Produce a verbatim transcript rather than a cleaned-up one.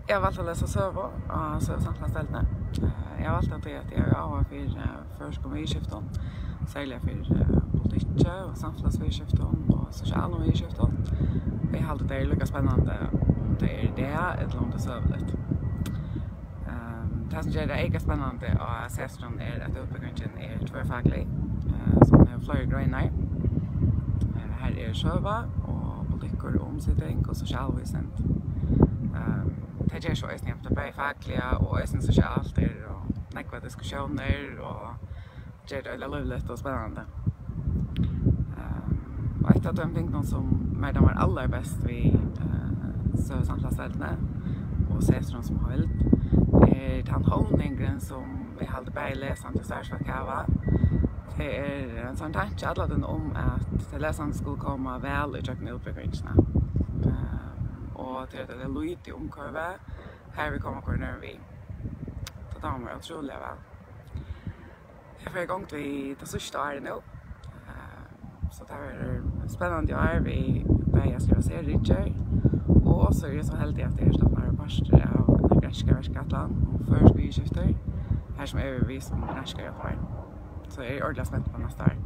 Eg havi valt at lesa søgu á Søgu- og samfelagsdeildini. Eh, eg havi valt tað, tí at eg havi áhuga fyri, eh, føroyskum viðurskiftum, serliga fyri, eh, politikki og samfelagsviðurskiftum og sosialum viðurskiftum. Og eg haldi, tað er líka spennandi, um tað er í dag, ella um tað er søguligt. Ehm, tað, sum ger tað eyka spennandi á setrinum, er, at útbúgvingin er tvørfaklig, eh, so hon hevur fleiri greinar. Eh, har er søga og politikkur og umsiting og sosialvísindi. Ehm, tað ger so eisini, at tað bæði fakliga og eisini sosialt eru nógvar diskusjónir og ger tað øgiliga lívligt og spennandi. Ehm, og eitt av teimum tingunum, sum mær dámar allarbest við, eh, Søgu- og samfelagsdeildini og setrinum sum heild, er tann holdningurin, sum eg haldi bæði lesandi og starvsfólk hava. Tað er ein sånn tanki alla tíðina um, at tey lesandi skulu koma væl ígjøgnum útbúgvingina. Ehm, og tað er eitt lítið umhvørvi, har vit koma hvørjum øðrum við. Tað dámar mær ótrúliga væl. Eg fari í gongd við tað síðsta árið nú. Eh, so tað verður spennandi ár við bæði at skriva serritgerð, og so eri eg so heldig, at eg eri stofnari og partur av einari granskaverkætlan um føroysk viðurskifti, har sum eg verði við sum granskarahjálpari. So eg eri ordiliga spent upp á næsta ár.